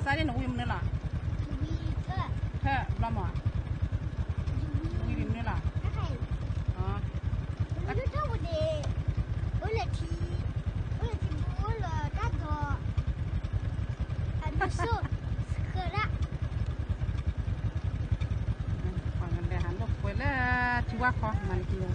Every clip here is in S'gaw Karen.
စးဒ်နဝံမနုၤလီၤ, ထၢဘျီမး, ဝံမနုၤလီၤ, အိၣ်လၢထံ, အိၣ်လၢထံ, အိၣ်လၢတၢ်ဒီး, အဒိၣ်စိ, ဆှၢဒၣ် လဲၤဟးလိာ်ကွဲလၢထံဝၣ်ခီ မၤလက့ၤ,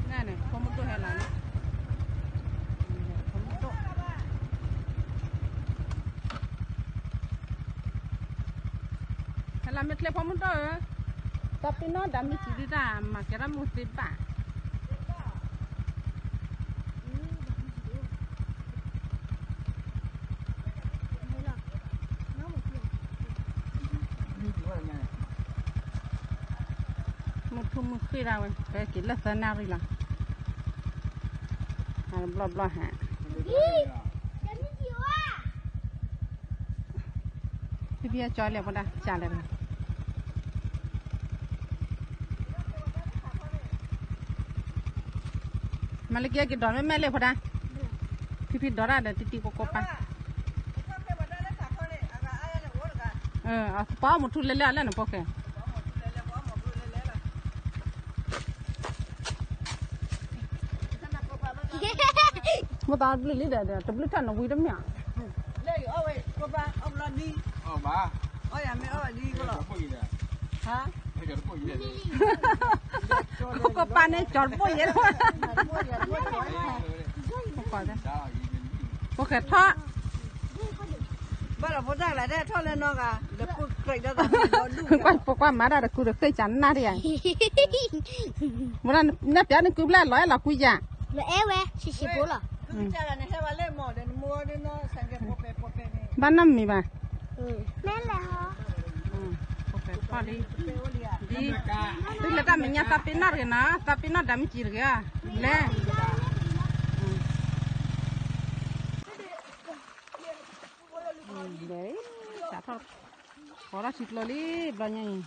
န့ၣ် ဖိမုၣ်ဒိၣ်ဟဲလီၤန့ၣ်, ဖိမုၣ်ဒိၣ်, ဟဲလီၤမ့ၢ်ချ့ဖိမုၣ်ဒိၣ်ဧၢ, သးပ့ၤနီၣ်ဒၣ်မ့ၢ်စံးဒုတၢ်မၤကဲထီၣ်မုၢ်သ့ဘၣ် မုၢ်ထူၣ်မုၢ်ဃ့ၢ်ဒၣ်ဝဲ ပက့ၤလၢသၢနၣ်ရံၣ်လီၤ, ဘျီဘျီဟး, ဖံဖံအကၠီလဲၣ်ဖိဒၣ် ကၠီလဲၣ်, မၤလက့ၤက့ၤဒီးမ့ၢ်မဲာ်လဲၣ်ဖိဒၣ်, ဖံဖံဒီးတၢ်ဒီးတံတံကိကိပၢ်, ပှၤအီၣ်မုၢ်ထူၣ်လဲၤလဲၤအီၤလၢန ဖိၣ်ဃဲ မိၢ်သးဘျုးလံဒီး တဘျုးထၢၣ်နဝံတမ့ၢ်ဧါ, ကိကိပၢ်န့ၣ် ကၠီတဘိၣ်ယဲ, ဖိၣ်ဃဲထီၣ် ဘၣ်လီၤဖိတၢ်ကျါတဲထီၣ်လၢနီၢ်ဂၤ ပကွၢ်မၤတၢ်တကူတဃ့ၢ်ကနၣ်တယၤ, မ့ၢ်နပျးနကုဘျဲၣ်လီၤအဲၣ်လီၤကွံယၤ, လီၤအဲၣ်ဝဲ ဆံးဆံးဖိလီၤ, ဘၣ်နီၢ်မံၤဘၣ်, ဖဲလဲၣ်ဟီ, ဖဲလဲၣ်, ဒ်လဲၣ်တၢ်မဲာ်ညါသးပ့ၤနီၣ်တဂ့ၤနီၤ သးပ့ၤနီၣ်ဒၣ်မ့ၢ်စံးတဂ့ၤ, လဲၤ လဲၤ, စးထီၣ် ဃီထီၣ်ထံကျိလံဘျီညါအံၤ,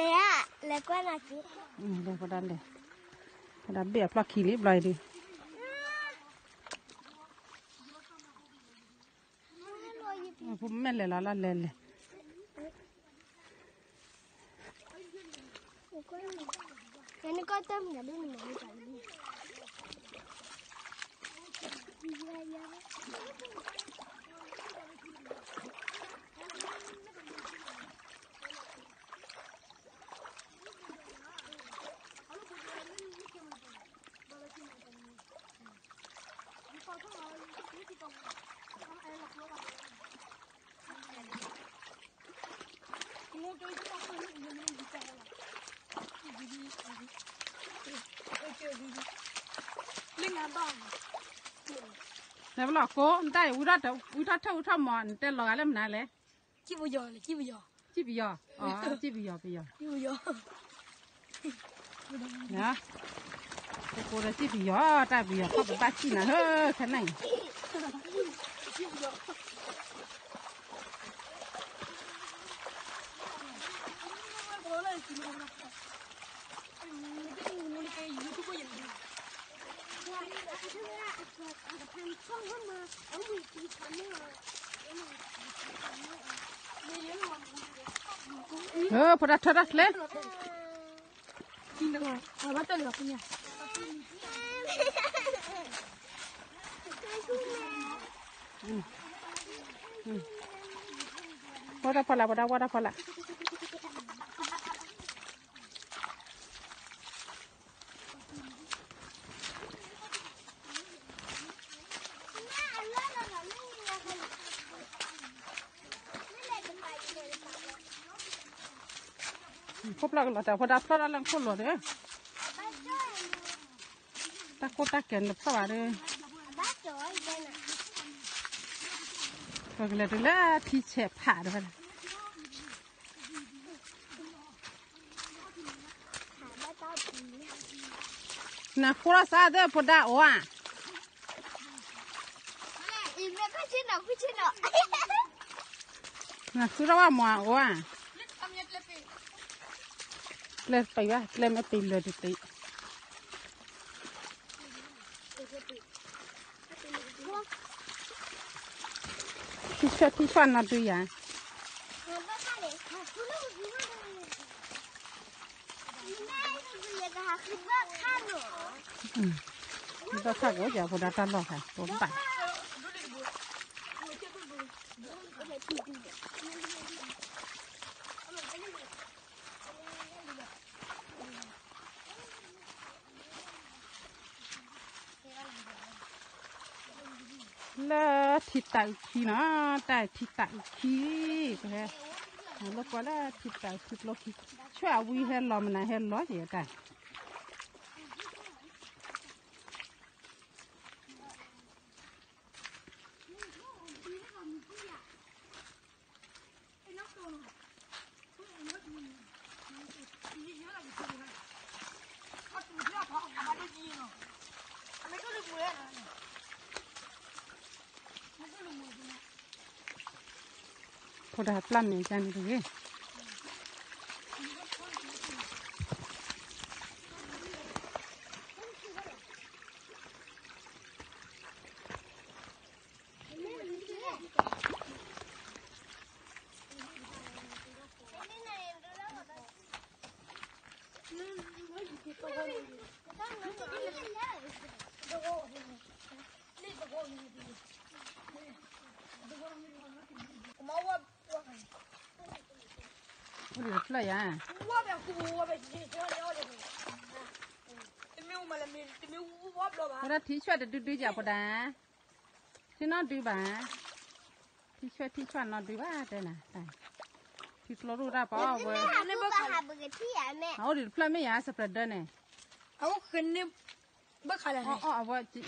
လဲၤဧါ, လဲၤကွၢ်နၤက့ၤ, လဲၤဃီဒၣ်လဲၤ, ဃီဒၣ်ဘ့ၣ်အဖျီၣ်ခံလံဘျီအံၤဒုး, ဖိမဲာ်လဲၤလီၤလီၤလဲၤလဲၤ လဲၤဘၣ်လီၤကိး နတၢ်အံၤ ဝံထီၣ်ထၢၣ်ဝံထီၣ်မီၤ နတဲလီၤဂာ်လၢမနုၤလဲၣ်, စံၣ်ပယီၤ, စံၣ်ပယီၤ, စံၣ်ပယီၤ, ပယီၤ, ပကိးဒီးစံၣ်ပယီၤ တၢ်ပယီၤထီၣ်ပဘၣ်စံၣ်နၤဟၢ ခဲနၣ်အံၤ ဖိဒၣ်ထၢတၢ်ချ့, ဝဲတၢ်ဖီလာ် ဖိဒၣ်ဝဲတၢ်ဖီလာ် ခိၣ်ဖျီၣ်ကလီၤတၢ်ဖိဒၣ်ဖျီၣ်တၢ်လၢခိၣ်လီၤဒီး တၢ်ခိၣ်တၢ်ကဲၤနဖျီၣ်ဘၣ်ဒီး ပကလဲၤတုၤလၢထံဆဲးဖးဒီး နဃုထီၣ်စးသ့ၣ်ဖိဒၣ်အိၣ်ဧါ, နဃုထီၣ်ဝဲမၤအိၣ်ဧါ, ကျဲပံးဘၣ် ကျဲမ့ၢ်ပံးလၢာ်တသ့, ထံဆွဲထံဆွဲနီၢ်ဒုယၤ, ဘၣ်ခါကအိၣ်ယၤဖိဒၣ်တၢ်လီၢ်ခါ တိဘၣ် လၢထံသးအုးခံနီၤ, တၢ်ထံသးအုးခံ, ပဟဲ လၢကွၢ်လၢထံသးအုးခံကျိခံ, ဆွဲအဝံဟဲလီၤမနုၤဟဲလီၤယတၢ် ဖိဒၣ်ပျၢ်မဲာ်ကန့ၣ်တဂ့ၤ. အိၣ်ဒံးတဖျၢၣ်ယၤ, ဝဲဒၣ်ထံဆွဲတဒုဒုယၤပဒၣ်, ထံနီၢ်ဒုဘၣ်, ထံဆွဲထံဆွဲနီၢ်ဒုဘၣ်တဲနၤ, ထံကျိရူၢ်တၢ်ပီဝဲ, အိၣ်ဒံးတဖျၢၣ်မ့ၢ်ယၤ စပရဲဒၢန့ၣ်, အဝဲ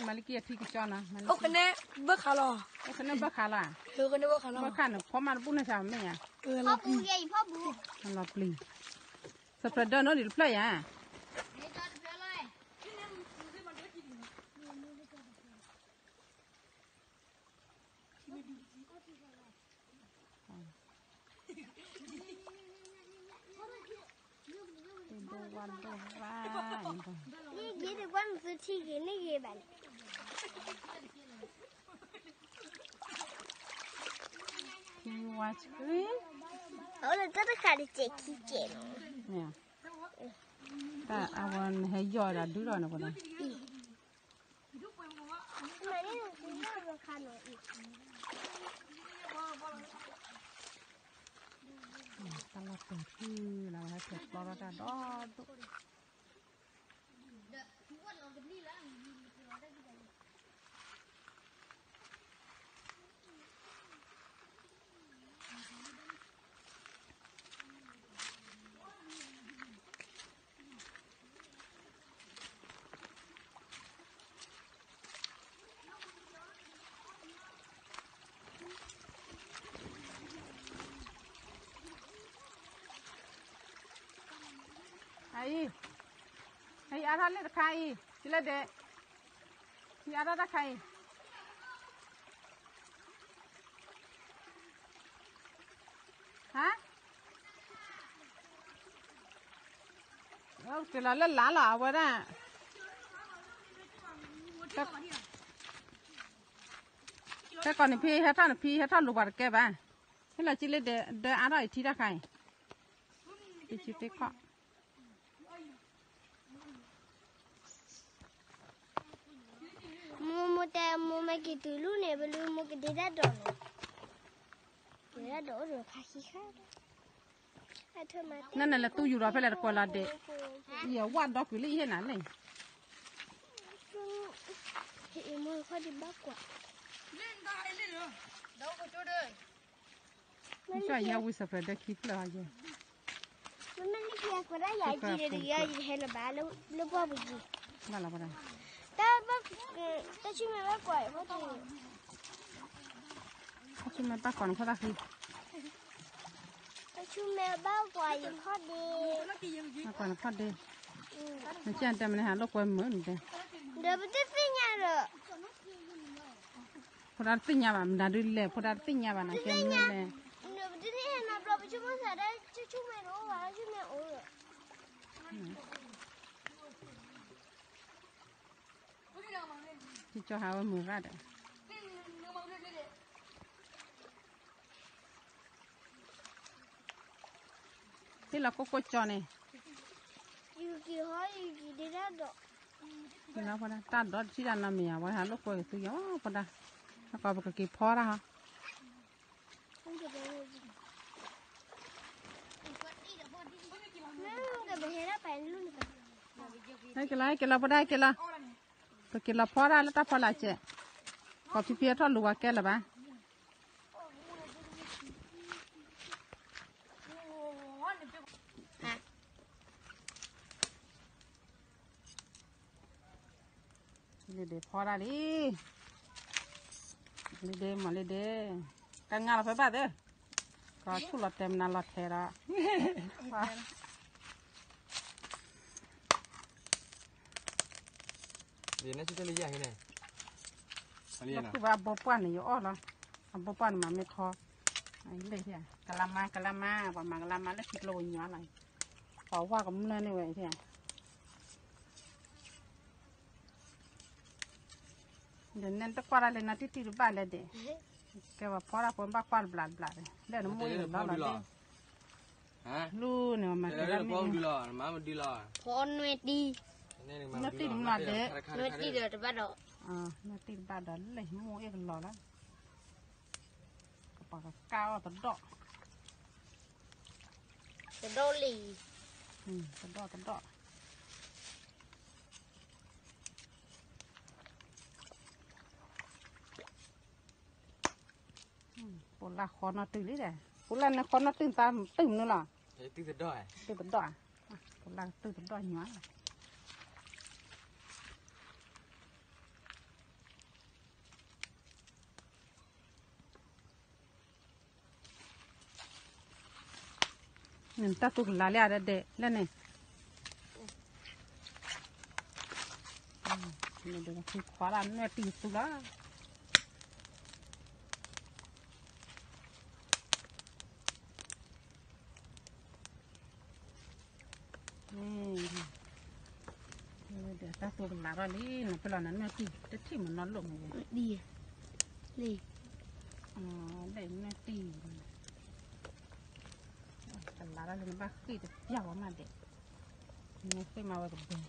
မၤလကံအထံကကၠီနီၤ, ဘၣ်ခါလီၤ, ဘၣ်ခါန့ၣ် ဖီမးတဘူၣ်န့ၣ်ဆၣ်မ့ၢ်ယၤ, လီၤပျံၤ, စပရဲဒၢနီၢ်ဒံးတဖျၢၣ်ယၤ ဒိၣ်ဝါဒိၣ်ရၣ်, န့ၣ်ဂ့ၤဒ်ကွၢ်နသုထံဂ့ၤန့ၣ်ဂ့ၤဘၣ်န့ၣ်, ထံဝါဆှံ, အအိၣ်လၢတၢ်တခါတစဲးခံစဲးလီၤ, တၢ်အဝဲနဟဲယီၢ်ဒၣ်ဒုဒီးန့ၣ်ပဒၣ် တၢ်လီၢ်တၢ်ထူလၢဝဲဟဲဖျဲးကျီထီၣ်တၢ်ဒီဒိၣ်, အံၤ, အံၤအါထီၣ်လၢတခါအံၤ, လၢဒဲး, အံၤအါထီၣ်တၢ်ခါအံၤ, ဟါ က့ၤလီၤလၢလါလီၤ အဝဲဒၣ်, ဟဲကိးနဖံ ဟဲထီၣ်နဖံ ဟဲထီၣ်လူၤပှၤတကဲဘၣ်, ဟဲလီၤကံလၢဒဲးအါထီၣ်အံၤထံတၢ်ခါအံၤ, တစုသ့ခီၣ် မိၢ်မိၢ်တဲမိၢ်မ့ၢ်က့ၤတုၤလူၢ်န့ၣ် ပလူမိၢ်ကဒ့တၢ်ဒိးန့ၣ်, က့ၤတၢ်ဒိးအိၣ်ဒီးခါခံခါ, နနလဲၤသူယူၤဒီးဖဲလဲၣ်တကွဲးလီၤဒဲး, ယဝၣ်ဒီကွံာ်လၢယဟ့ၣ်နၤလဲၣ်, မိၢ်ခီၣ်ဒံးဘၣ်ကွၢ် မ့ၢ်ကီၢ်ယဲဝံစၢၣ်ဖျၢၣ်ဒၢခံဖျၢၣ်အီၤယဲ, မ့မ့ၢ်လၢကယၤကွၢ်ဒၣ်ယၤယံၤဒီးတဂ့ၤအီၤ ယဟဲလၢၤဘၣ်လၢပှၢ်ပူၤယံၤ, ဘၣ်လီၤပှၤဒၣ်, တၢ်ဆူမဲာ်ဘၣ်ကွၢ်ယဖီၣ်တၢ်ဃံ, တၢ်ဆူမဲာ်ဘၣ်ကွၢ်ယဖီၣ်တၢ်ဃံ, တၢ်ဆူမဲာ်ဘၣ်ကွၢ်ယဖီၣ်ဒ့, ဘၣ်ကွၢ်နဖီၣ်ဒ့, နကဲတဲမနုၤဟးလိာ်ကွဲမုာ်နတဲ, ဒီးပတသ့ၣ်ညါဒီး ဖိဒါတသ့ၣ်ညါဘၣ် မတၤဒုလဲၣ် ဖိဒါတသ့ၣ်ညါဘၣ်နကဲမနုၤလဲၣ်, ပတသ့ၣ်ညါဘျီ ပဆိကမိၣ်သးဒၣ် ဆိကမိၣ်အိၣ်ဘၣ် ဆိကမိၣ်အိၣ်ဒီး ကၠီဟးဝဲမုာ်ဂၤဒီး ဟ့ၣ်လီၤကိၢ်ကိၢ်ကၠီန့ၣ်, တၢ်ဒီးတထံၣ်တၢ်နီတမံၤဧါ, ဝဲဟးလိာ်ကွဲကသူယၤ ဖိဒၣ်, ဟဲကီးပကက့ၤဖီတၢ်ဟီ, ဟဲက့ၤလီၤ ဟဲက့ၤလီၤ ဖိဒၣ် ဟဲက့ၤလီၤ, ပက့ၤလီၤဖီတၢ်လၢတၢ်ဖီလာ်စဲး, ကိးဖံဖံအထီၣ်လူၤဝဲကဲလၢၤဘၣ်. လံဒ့ဖီဒၣ်လံ, လံဒ့မ့ၢ်လံဒ့, ကငါလီၤဖဲဘၣ်သ့, ကဆူၣ်လီၤတဲာ်မနုၤလီၤထဲးဒီး လီၤခုၣ်ဘၣ်အဘိပှၢ်န့ၣ် ယအီၣ်လီၤ, အဘိပှၢ်န့ၣ်မၤမ့ၢ်ထီ, ကလါမါ ကလါမါ ပှၤမၤကလါမါလၢခံကျိဝဲညီလီၤ, ပှၤဝၢ်ကမျၢၢ်န့ၣ်ဝဲ, ဒ်န့ၣ်တကွၢ်ဒၣ်လၢနီၢ်တံၢ်တံၢ်တဘၣ်လဲၣ်ဒ့ၣ်, ကဲပှၤဖီဒၣ်ဖိဘၣ်ကွၢ်တဘျီတဘျီ, လၢနမိၢ်အံၤလီၤလီၤဒ့ၣ်, လူန့ၣ်မၤတၢ်မ့ၢ်, ဖီနွဲၣ်တံၢ်, နွဲၣ်တံၢ်ဒီးတဘၣ်ဒီး, နွဲၣ်တံၢ်တဘၣ်ဒီးလၢမိၢ်အ့ၣ်ကလီၤလီၤ, ကပှၤကကၢ်အီၣ်တဒီၣ်, တဒီၣ်လံ, တဒီၣ်တဒီၣ် ပိလၢဃီနီၢ်တုၤလံဒီး, ပိလၢန့ၣ်ဃီနီၢ်တုၤသးတုၤမနုၤလီၤ, တုၤတဒီၣ်, ပိလၢတုၤတဒီၣ်ညီလီၤ. နတၢ်သူကလၤလၢအဒဲဒဲလၢန့ၣ်, နဒုးခွါလၢနွဲၣ်တံၢ်သူလီၤ. တၢ်သူကလၤထီၣ်လံ နဖဲလီၤနနွဲၣ်တံၢ် တထံၣ်မနီၤလိၣ်မး, လံ, လံ, လံနွဲၣ်တံၢ်, ကလၤထီၣ်လံနဘၣ်ဃ့ၢ်တပျၢ်ဝဲမးဒဲး, နဃ့ၢ်မးဝဲကဘၢ ဃ့ၢ်န့ၢ်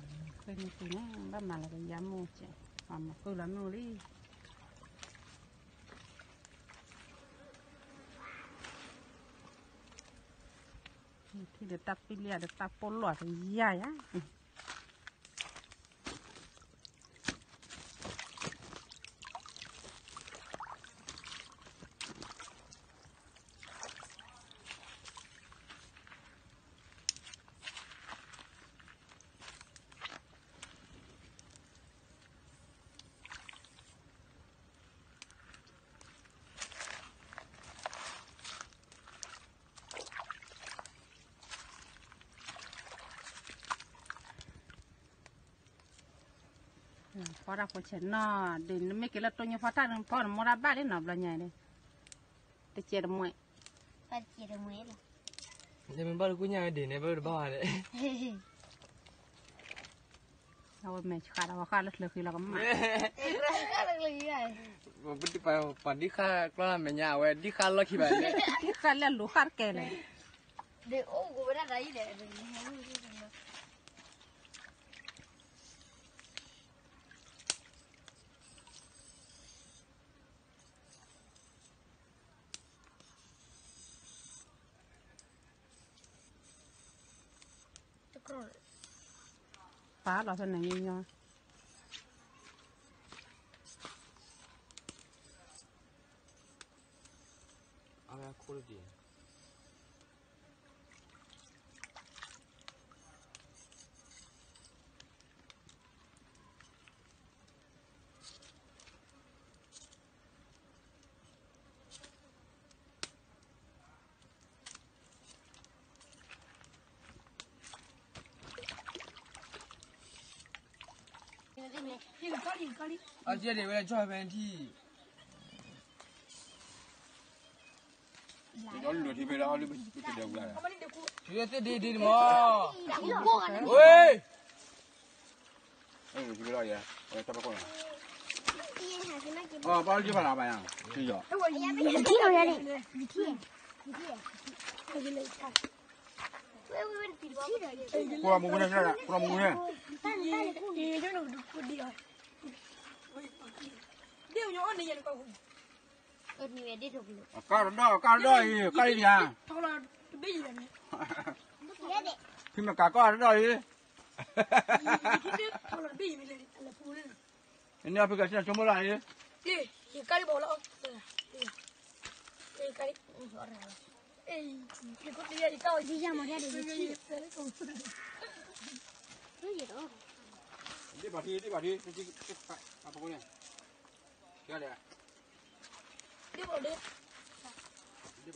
တံၢ်န့ၣ် ဘၣ်မၤလီၤကယၤမိၢ်ကဲ, မၤဃုလီၤမိၢ်လံ. ထံၣ်ဒီးတၢ်ပံလံဒီးတၢ်ပိၢ်လီၤကယၤယၤ. ဖီတၢ်ဖိဆဲးနီၢ် ဒ်နမ့ၢ်က့ၤလၢတိညိဖီတၢ်န့ၣ် ဖီနမိၢ်တၢ်ဘၣ်လံနီၤ ဘျီညါန့ၣ် တကဲတမှဲ တကဲတမှဲလီၤ မ့ၢ်ဘၣ်လၢကူညါဝဲဒ်န့ၣ် ဘၣ်တဘၣ်ဝဲဒၣ် အဝဲမဲာ်ဆှးဒီးဝဲဃၣ်လၢချၢဃံလီၤကမၣ် ပှၤဒံဃၣ်ကျီၢ်လၢမဲာ်ညါ အဝဲဒံဃၣ်လီၢ်ခံဘၣ်န့ၣ် ဒံဃၣ်လၢလူၤဃၣ်တကဲလဲၣ် ဒ်အိၣ်ကဝဲဒၣ်ဒ်အံၤလဲၣ် ပာ်လီၤဖဲန့ၣ်ညီညီ အဝဲအခိၣ်တက့ၢ် ထံဖဲလီၤ, ထံဖဲလီၤ, ဝဲ, ဘၣ်လၢဖးလၢဘၣ်ယၤ, ယထံၣ်လီၤယၤန့ၣ်, ယထံၣ်, ကိးမူဝဲန့ၣ်, ကိးမူဝဲန့ၣ်, ကၢ်တဒီၣ်ကၢ်တဒီၣ်အံၤ, ကၢ်လံယၤ, ဖံမ့ၢ်ကးကီၢ်တဒီၣ်အံၤ, နဖံကဆ့ၣ်နီၤဆိကမိၣ်လၢအံၤ, ဒ့ၣ်ဘၣ်ထံ, ဒ့ၣ်ဘၣ်ထံ, အပကန့ၣ်, ကဲလဲၣ်, ဒ့ၣ်ဘၣ်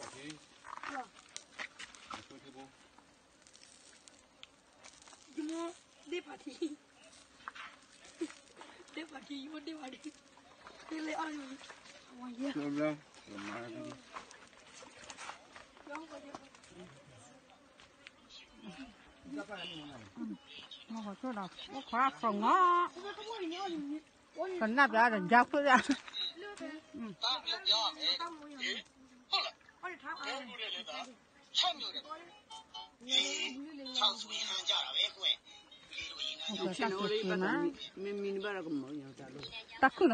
ထံ, ယမိၢ်ဒ့ၣ်ဘၣ်ထံ, ဒ့ၣ်ဘၣ်ထံ, ယမိၢ်ဒ့ၣ်ဘၣ်ထံ, ဒ့ၣ်လဲၣ်အီၣ်လံ, အိၣ်ခိးဆိဒီး အိၣ်ခိးအခိၣ်ငီၢ်, ကနၣ်ပျးဒီး ကၠါဖုဒၣ်, တၢ်ခုၣ်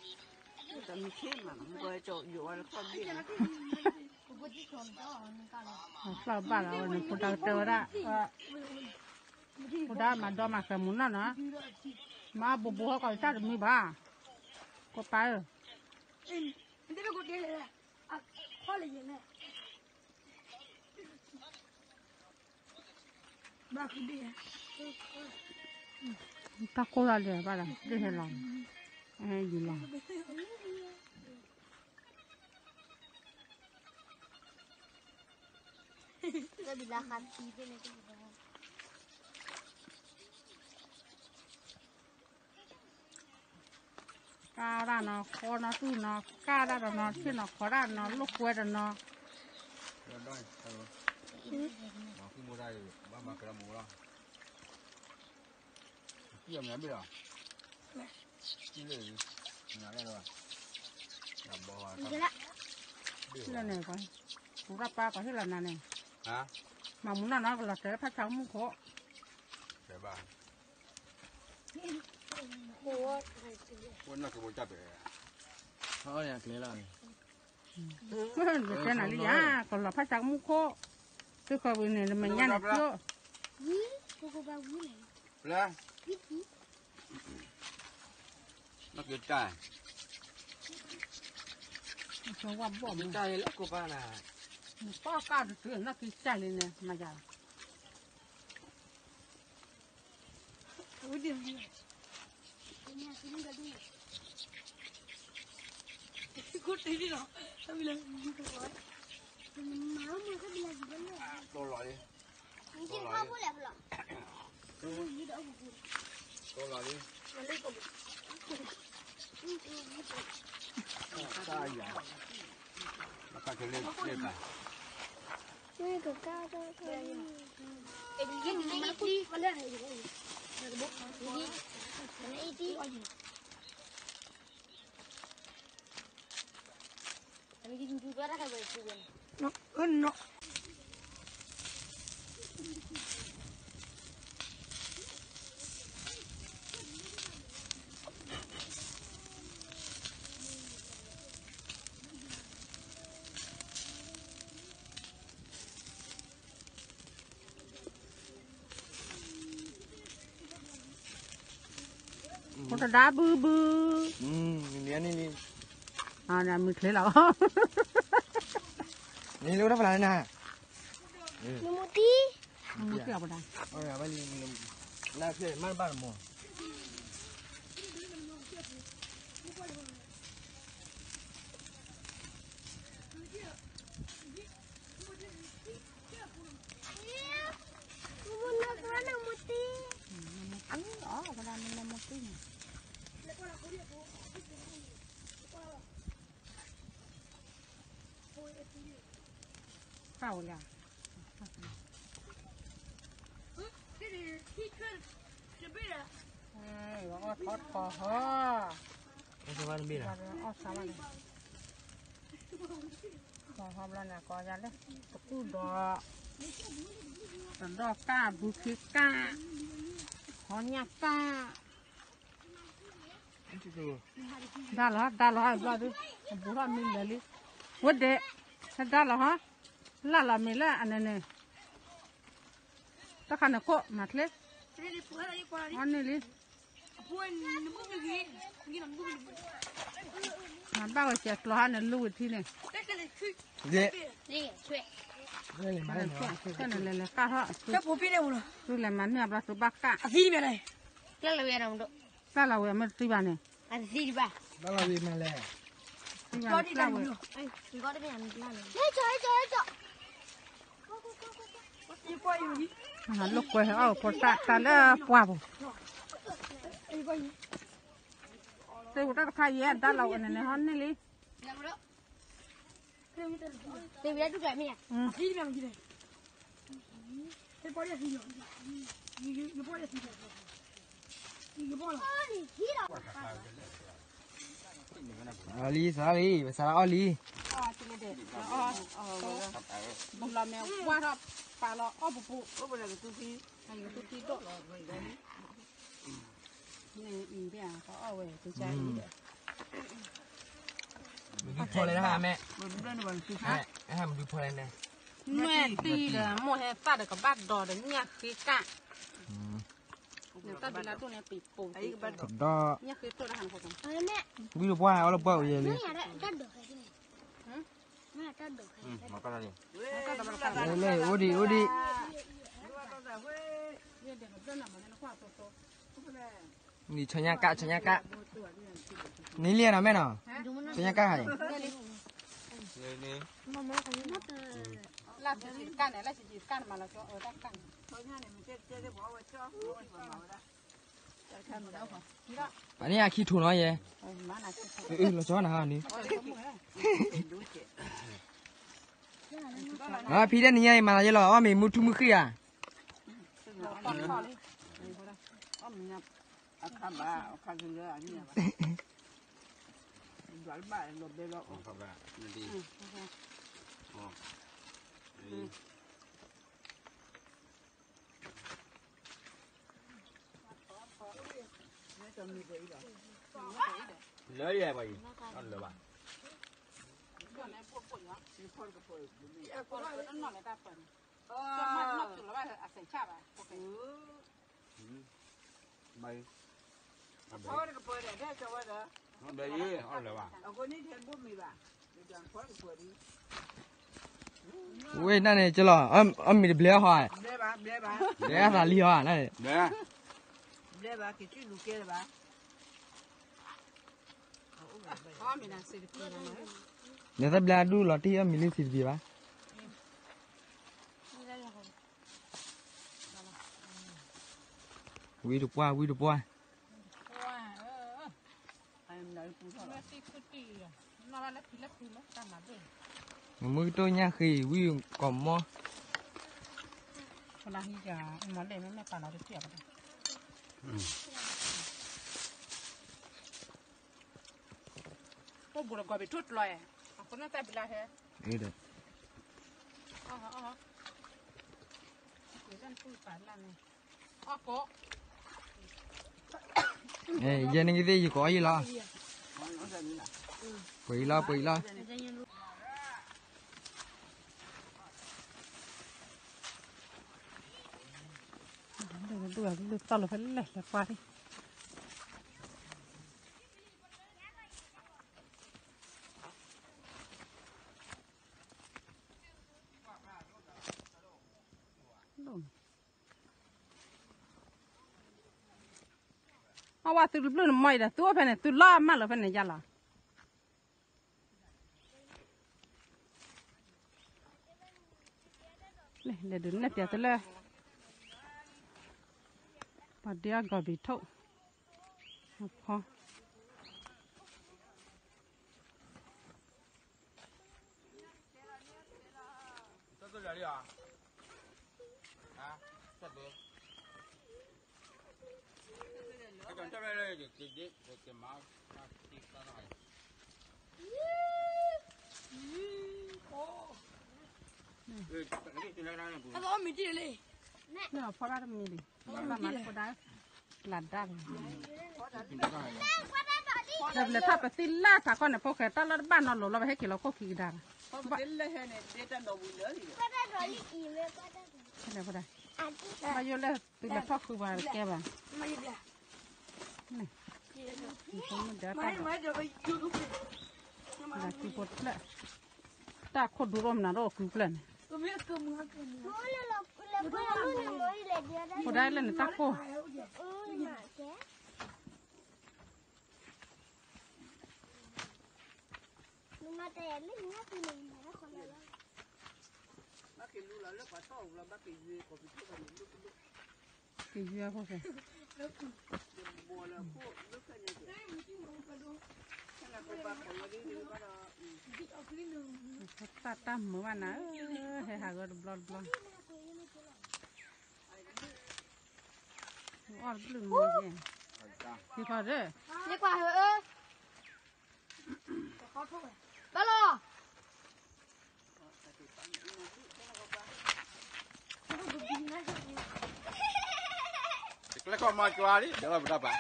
နီၤ ဖိကနီၤ, ဖျါဘၣ်လီၤဝဲန့ၣ် ဖိတၢ်ကတၢၢ်ဝဲဒၣ်, ဖိဒါမၤဒီမၤဃဲၤမူနီၢ်နီၤ, မၤဘိးဘိးဟီၣ်ကီးတၢ်တမံၤဘၣ်, ကိးပၢ်ဧၢ, တၢ်ကိၢ်တၢ်လဲၤဘၣ်ဒီး ဒ်ဟဲလီၤ, ဟဲယူၤလီၤ. ကၢ်ဒၣ်နီၤ ဃီနီၤ တူၢ်နီၤ ကၢ်ဒၣ်ဒီးနီၤ ဆ့ၣ်နီၤ ခိးဒၣ်နီၤ လိာ်ကွဲဒီးနီၤ, ဘၣ်မၤကရၢမူလီၤ, လၢန့ၣ်, ပူၤရၣ်ပၢ်ပှၤဟ့ၣ်လီၤနၤန့ၣ်, မၤမူနီၢ်နီၢ် ကလီၤတဲာ်ဖးဆါကမူၣ်ခိၣ်, တဲဘၣ် ဝဲနီၢ်ကဘိတၢ်ပဲာ်, ဟီန့ၣ်အကျဲလီၤန့ၣ်, တဲနၤလံယၤ ကလီၤဖးဆါကမူၣ်ခိၣ်, သုဃီၤဝံၤန့ၣ် နမဲာ်ညါန့ၣ်ကျိ, ဝံၤ, ပလဲၤ, နီၢ်က့တၢ်, ဝၣ်ဘီၣ်မး, နပီၢ်ကၢ်တတုၤ နီၢ်က့တၢ်လံန့ၣ် မၤယၤ တိၢ်လီၤလံ, တိၢ်လီၤလံ, တိၢ်လီၤလံ, တၢ်ယၤ, ဘၣ်ကါခဲလၢာ်လၢာ်ဘၣ်, ဖိတဒါဘုဘု, မုၢ်ချ့လီၤ, နလၢဝဲဒၣ်ဖဲလဲၣ်နၤ, နမူတံၢ်, နမူတံၢ်အီၤပဒၣ်, နမ့ၢ်ဘၣ်တမီၤ နမူတံၢ်အီၤ ဝဲဒၣ်နမူတံၢ်န့ၣ်, နမူတံၢ်အီၤ ကၢ်ဝဲလၢ အီၣ်ထီၣ်ထီၣ်ဟီ, အီၣ်ဆါဘၣ်န့ၣ်, ဟီဘျီန့ၣ် ကီယါလဲၣ်, တကူၣ်ဒီး, တဒီၣ်ကၢ် ဘုခ့ကၢ်, ဟီညၣ်ကၢ် ဒါလီၤ ဒါလီၤ ဘျီဒုး အဘူးထီၣ်မံလၢာ်လံ, ဝဲဒဲး, ဒါလီၤဟီ, လၢ်လီၤမံလၢအန့ၣ်န့ၣ်, တၢ်ခါန့ၣ်ခိၣ်မၤချ့, အီၣ်န့ၢ်လံ, မၤဘၣ်ဝဲစဲးကျီၤဟါန့ၣ် လူဝဲထံန့ၣ်, လဲၤလဲၤကၢ်ထီၣ်, သုလဲၤမၤန့ၢ်အဘျီသုဘၣ်ကၢ်, တၢ်လီၤဝဲမ့ၢ်တသံဘၣ်န့ၣ်, တၢ်လီၤဝဲမ့ၢ်တသံဘၣ်န့ၣ်, လိာ်ကွဲအီၣ်ဖိတၢ်တၢ်လၢပှၢ်ပူၤ, သ့ၣ်ပူၤတၢ်တခါယဲၢ် ဒါလီၤဝဲန့ၣ်န့ၣ် ဟီန့ၢ်လံ အီၣ်လံ စးလံ ပစးလၢအီၣ်လံ, ဘူးလီၤမ့ၢ်ဝါထီၣ် ပာ်လီၤအီၣ်ပူၤပူၤ, အံၤကသူခံဒိၣ်, န့ၣ်အံၤဒၣ် ပအီၣ်ဝဲ မ့ၢ်ဒုးဖီလဲၣ်, မ့ၢ်ဒုးဖီလဲၣ်န့ၣ်, မ့ၢ်တံၢ်ဒီး မိၢ်ဟဲသၣ်ဒီးကဘၣ်ဒီးဒီးညၣ်ဃ့ကၣ်, နတၢ်ဘံလါဒိၣ်န့ၣ်ပံၤပိၤ, ကဒီး, ဝံတပှၢ်အီၣ်လၢပှၢ်အိၣ်ယဲလံ, အိၣ်ဒံး အိၣ်ဒံး, နံၤ ဆီညါကၣ် ဆီညါကၣ်, နံၤလံနီၤ မဲၢ်နီၤ, ဆီညါကၣ်ဟါအံၤ လၢ်ဆံးဆံးတကၣ်န့ၣ် လၢ်ဆံးဆံးတကၣ်န့ၣ် မၤလီၤကၠီအတၢ်တကၣ်န့ၣ်, ပှၤန့ၣ်အခံထူးနီၤယဲ, လီၤကၠီနၤဟါန့ၣ်, ဖံတဲနံၤညါအံၤမၤလီၤယဲလီၤ အီၣ်မ့ၢ်မုၢ်ထူၣ်မုၢ်ဃ့ၣ်ဧါ အခါဘၣ် အခါကလၢအန့ၣ်ဘၣ် ဒွးလၢဘၣ်လီၤဘဲလီၤအီၣ် လၢယဲၢ်ပှၤအံၤ အလၢဘၣ် ဘၣ် ဝဲၢ်နၢ်န့ၣ်ကလီၤ အီၣ်မ့ၤတဘျဲဟီ, ဘျဲသးလံဟီ, ဘျဲဘၣ်, နသးဘျဲအဒူၣ်လီၤတံၢ်အီၣ်မ့ၤလၢစံးတပံၤဘၣ်. ဝံတပှၢ် ဝံတပှၢ် မ့ၢ်မုၢ်ကတိၢ်ညၣ်ဃ့ ဝံကီၢ်မီ အိၣ်ဘူးလီၤကီၢ်ပထူၣ်ကျီၤ, အဃိန့ၣ်တၢ်ဘျါဟဲ, ယဲန့ၣ်ကသ့ၣ်ယကအီၣ်ယလီၤ, ပှဲၤအံၤလီၤ ပှဲၤအံၤလီၤ. ဒုးသီၣ်လီၤဖဲလဲၣ်လဲၤကွၢ်လံ. အဝဲသုတဘျုးနမီၢ်အံၤဒီး သုအိၣ်ဖဲန့ၣ် သုလီၤမၢ်လီၤဖဲန့ၣ်ယါလီၤ. လဲၤဒုးနဲၣ်ပၠးတလၢ ပှၤဒ့အီၣ်ဂီၤဘံးထိၣ် အဖီ တၢ်တ ဖီရၣ်တမံၤလံ, လၢမၤတဖိဒါ လၢ်ဒါလီၤ, ဒီးပလဲၤထီၣ်ပသံလၢ်သးခီန့ၣ် ဖိၣ်ဃဲတၢ်လီၢ်တဘၣ်နီတလီၤလီၤ ပဟဲက့ၤလီၤခိၣ်ခံကဒါလီၤ, ဘၣ်ယိၣ်လၢသုလဲၤထီၣ်ဃုပှၤတကဲဘၣ်, မ့ၢ်ဒၣ်တၢ် လၢကုဖိတဖျၢၣ်, တၢ်ခိၣ်ဒူရိၣ်မနုၤဒီးကုဖျၢၣ်န့ၣ်, ဖိဒါလၢနတၢ်ခိၣ်, က့ၤယွၤဖိၣ်ဃဲ, တၢ်တၢ်မုာ်ဘၣ်နၤဧၢ, ဟဲဟးဂီၤတဘျီတဘျီ, အီၣ်တဘျုးမုာ်က့ၤ, ဟံးခီဒီး, ဘၣ်လီၤ တကျဲခီမၤကွၢ်လံ ဒီးပတၢ်ပာ်,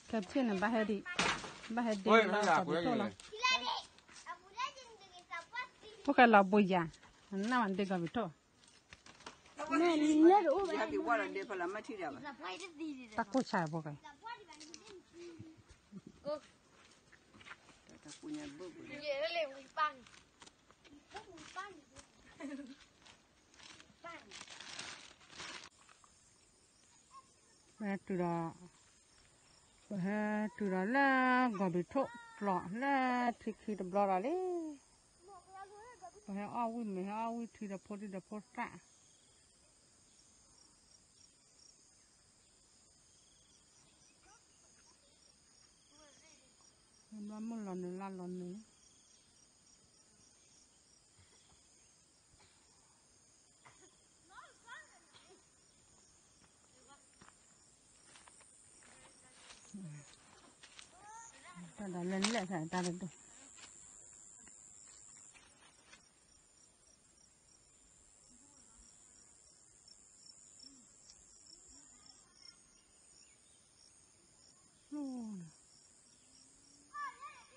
ခဲပစံၣ်န့ၣ် ဘၣ်ဟဲဒံး, ဘၣ်ဟဲဒ့လီၤ ကီၢ်ပယီၤထိၣ်လီၤ, ဖိၣ်ဃဲလီၤဘိယၤ, နၢ်မၤဒ့ကီၢ်ပယီၤထိၣ်, တၢ်ကိၢ်ဆၢဖိၣ်ဃဲ, ပဟဲတုၤဒီး, ပဟဲတုၤဒီးလၢကီၢ်ပယီၤထိၣ်ပျီၢ်လၢထံခံတဘျီဒီးလံ, ပဟဲအီၣ်ဝံၣ်မ့ၤ ဟဲအီၣ်ဝံၣ်ထံဒီးဖိဒံဒီးဖိသၣ် ဘျီမုၢ်လီၤနုာ်လါလီၤနုာ်လံ, တၢ်ဒီးလဲၤလဲၣ်သးတၢ်တဒိၣ်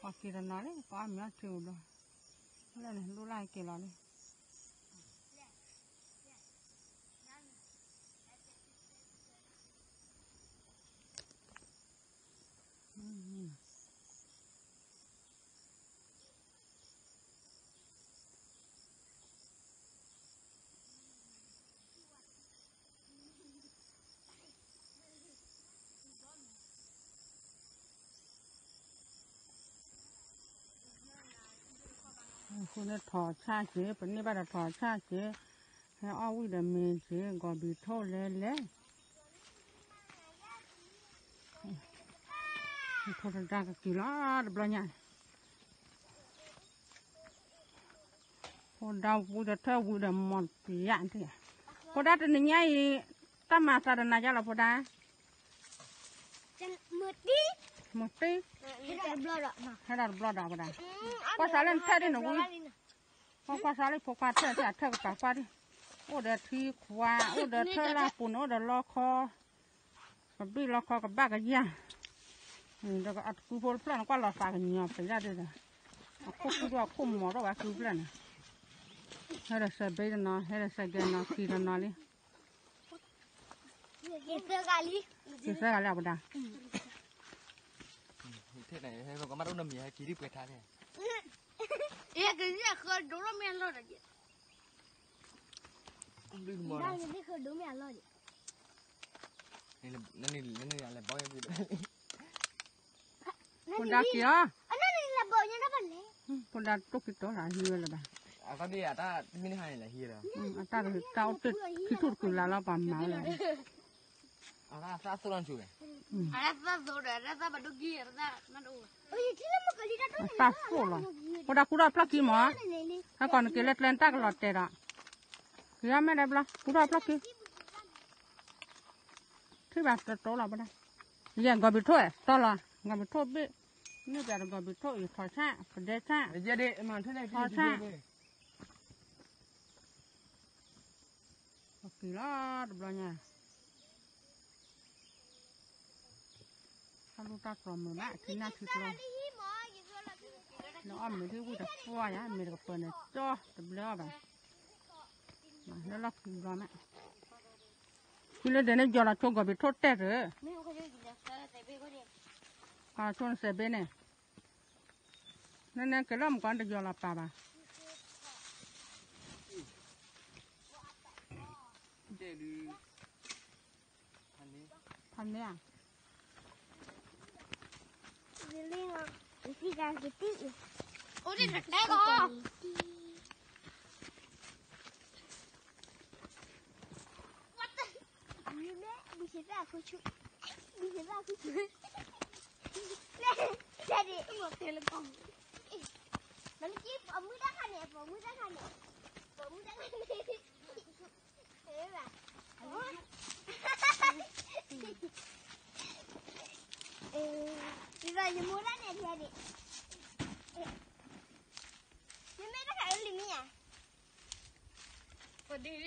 ပှၤက့ၤတနီၤလံ ပှၤအီၣ်မ့ၤအီၣ်ထံအိၣ်ဘျီ, လၢန့ၣ် လူလၢက့ၤလီၤလံ. အဃိန့ၣ်ထီၣ်ဆၣ်က့ၤ ပန့ၢ်ဘၣ်ဒီးထီၣ်ဆၣ်က့ၤ, ဟဲအီၣ်ဝံၣ်ဒီးမ့ၤက့ၤ ဂီၤဘံၤထိၣ်လဲၤလဲၤ, ဖိတဒါကက့ၤလီၤတဘျီညါ ဖိဒါဝံၤဒီးထၢဝံၤဒီးမီၢ်ပယၣ်, ဖိဒါတနံၤညါအံၤ တၢ်မၤသးတနၤယါလီၤဖိဒါ, မတံ, ဟဲဒၣ်တဘျီဒီးဖိဒါ, ကွၢ်စးလၢနထၢဒ်နဝံၤ, ကွၢ်စးလၢဖိခွါထၢထၢအထၢကပၤကွၢ်ဒ်, အိၣ်ဒီးထံခွါ အိၣ်ဒီးထၢလၢပူၤန့ၣ် အိၣ်ဒီးလီခီ ကဘံၣ်လီခီကဘၣ်ကယၢ်, ဒီးအတကုဖိတဖျၢၣ်န့ၣ် ကွၢ်လီၤသးကညီၤပယၣ်ဒ်ဒီး, အခိၣ်ကုဒီးအခိၣ်မီၤထီၣ်ဝဲကုဖျၢၣ်န့ၣ်, ဟဲဒီးစဲးဘ့တနီၤ ဟဲဒီးစဲးကဲနီၤ ခံတနီၤလံ, က့ၤသၢဂၤလံအပဒါ, ကမၣ်တအိၣ်နီတမံၤ ဟဲက့ၤဒ်ပှဲၤထါန့ၣ်, က့ၤဃၢဒိၣ်မ့ၢ်အလီၢ်ဒီး ဖိဒါက့ၤအီၤ, ဖိဒါတိၢ်က့ၤတီၤလၢဟံးဝဲလၢၤဘၣ်, အတၢ်တမ့ၢ်ဟါန့ၣ်လဲၤဟံးလီၤ, အတၢ်တၢ်အိၣ်တ့ၢ်ခံထူၣ်တကုၤလၢ်လီၤ ပှၤမၤဝဲလီၤ, အသၣ်သိၣ်လီၤဆူၣ်န့ၣ်, အတၢ်သိၣ်လီၤ, အိၣ်ဒၣ်ကူထီၣ်ဖျီၣ်ခံမး, ဟဲကီးနက့ၤလၢကျဲနတၢ်ကလီၤတဲာ်ဒီး, က့ၤအီၣ်မဲာ်ဒီးဘျီ ကူထီၣ်ဖျီၣ်ခံ ထံၣ်ဘၣ်တတိလီၤပဒၣ်, ယဲၢ်ဂီၤဘံးထိၣ်အဲၣ်တီလီၤ, ဂီၤဘံးထိၣ်ဘ့ၣ်, မ့ၢ်ပျးတဂီၤဘံးထိၣ်အံၤထီၣ်ဆၣ် ပဒဲဆၣ်, ထီၣ်ဆၣ်, က့ၤလီၤတဘျီညါ, တၢ်လူၢ်တၢ်ကျီၤမုာ်ဘၣ် ထံနၢ်ထံကျီ, လၢအီၣ်မ့ၤထံဝံၣ်တပှၢ်ယါ မ့ၢ်တကပၢၤန့ၣ် ကၠီတဘျၢအီၣ်ဘၣ်, လၢလီၢ်ခံဘျီမး, ဖုလၢဒဲးန့ၣ် ယီၤလီၤဆိဂီၤဘံးထိၣ်တဲၢ်တၢ်, ဆိနစဲးဘ့ၣ်န့ၣ်, နနဲကဲလၢမကီနတယီၤလီၤပာ်ဘၣ်, ဖးန့ၣ်ဧါ, ယမိၢ်ဒၣ်နဲၣ်ဖဲန့ၣ်, မ့မ့ၢ်တခါလၢလံမ့ၢ်ဧါ, ပဒုး